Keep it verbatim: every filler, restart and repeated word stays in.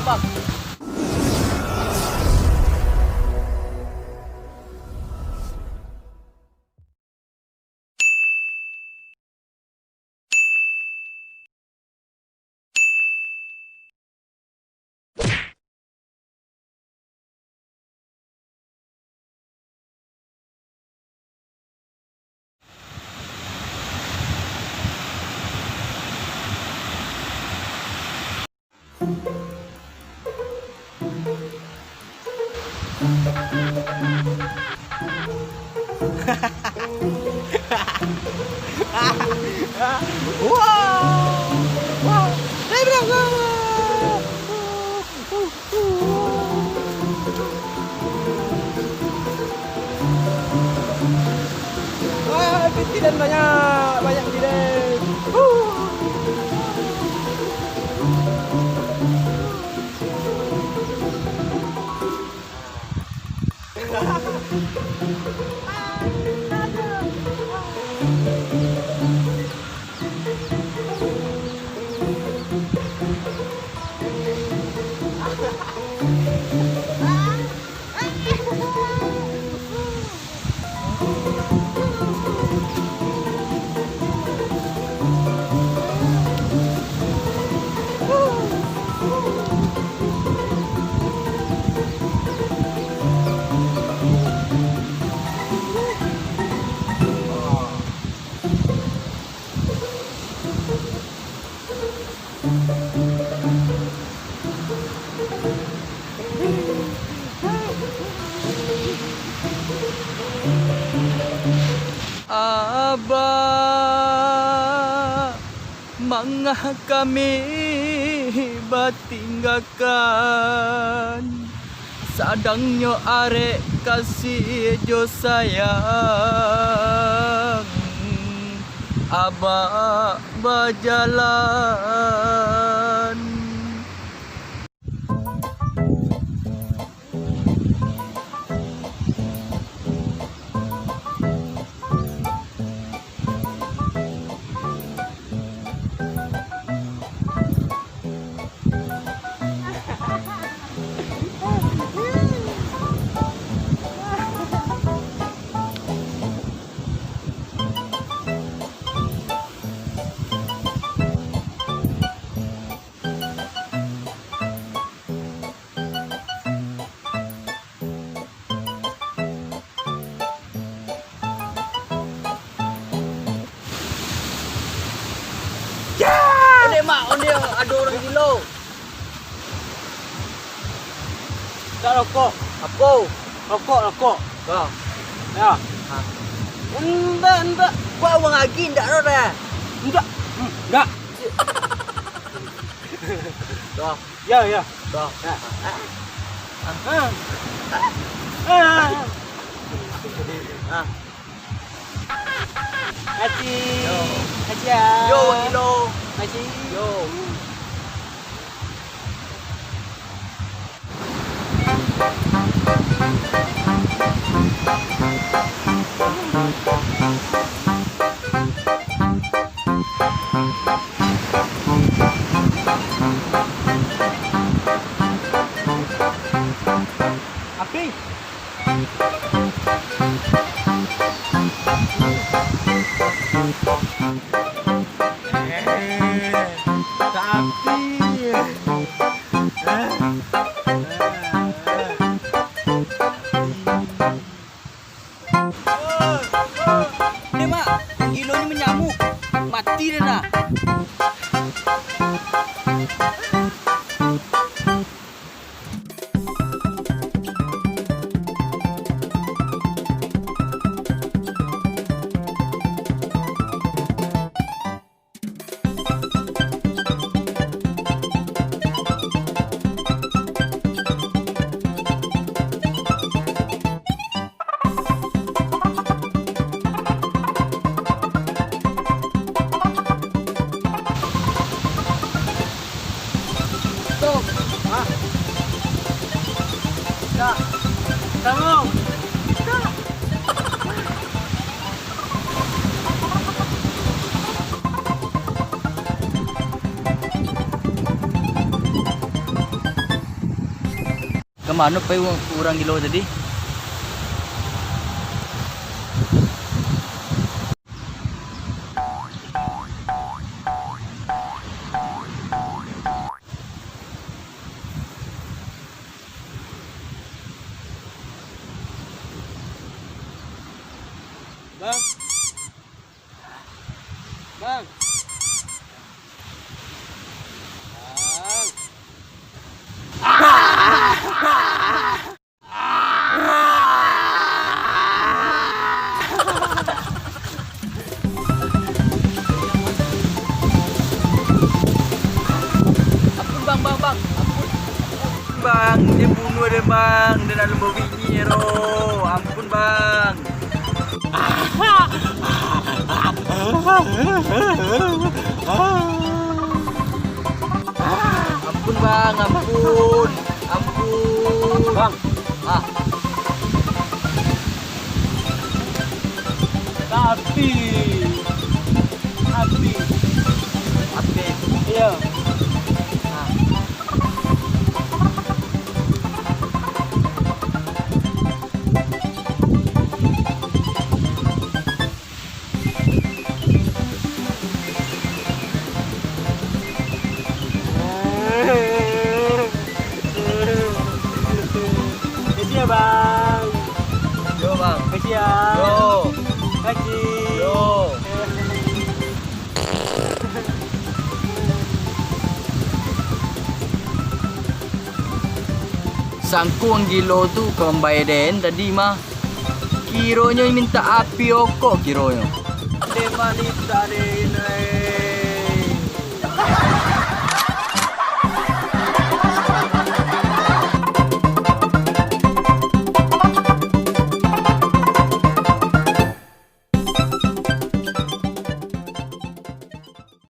Wah! Wah! Hei, bro! Wah, tilen banyak, banyak tilen. Abah, mangah kami batinggakan, sadangnyo arek kasih jo sayang. Abah bajalan. Ondeh, Mak, ondeh, ado urang gilo. Ndak rokok. Apo? Rokok, rokok. Yo. Yo. Ha. Ndak, ndak. Kok urang agi ndak ado doh? Ndak. Hmm, ndak. Doh. Yo, yo. Doh. Yo. Ah. Ah. Ah. Ah. Makasih. Yo. Makasih, ya. Yo, Wak Gilo. Makasih. Yo. Api. Ni, Mak, gilo ni manyamuk. Mati den nah. Mano pai urang gilo tadi? Bang. Bang. Bang. Ampun, Bang, Bang, Bang. Ampun. Bang, den bunuah den, Bang. Den alun babini doh. Ampun, Bang. Ampun, Bang, ampun. Ampun. Bang. Ah. Tapi. Api. Api. Iyo. Nah. Makasih ya, Bang. Yo, Bang. Makasih ya. Yo. Makasih. Yo. Sangko urang gilo tu ka mambayia den tadi mah. Kironyo mintak api okok kironyo. Den mah mintak den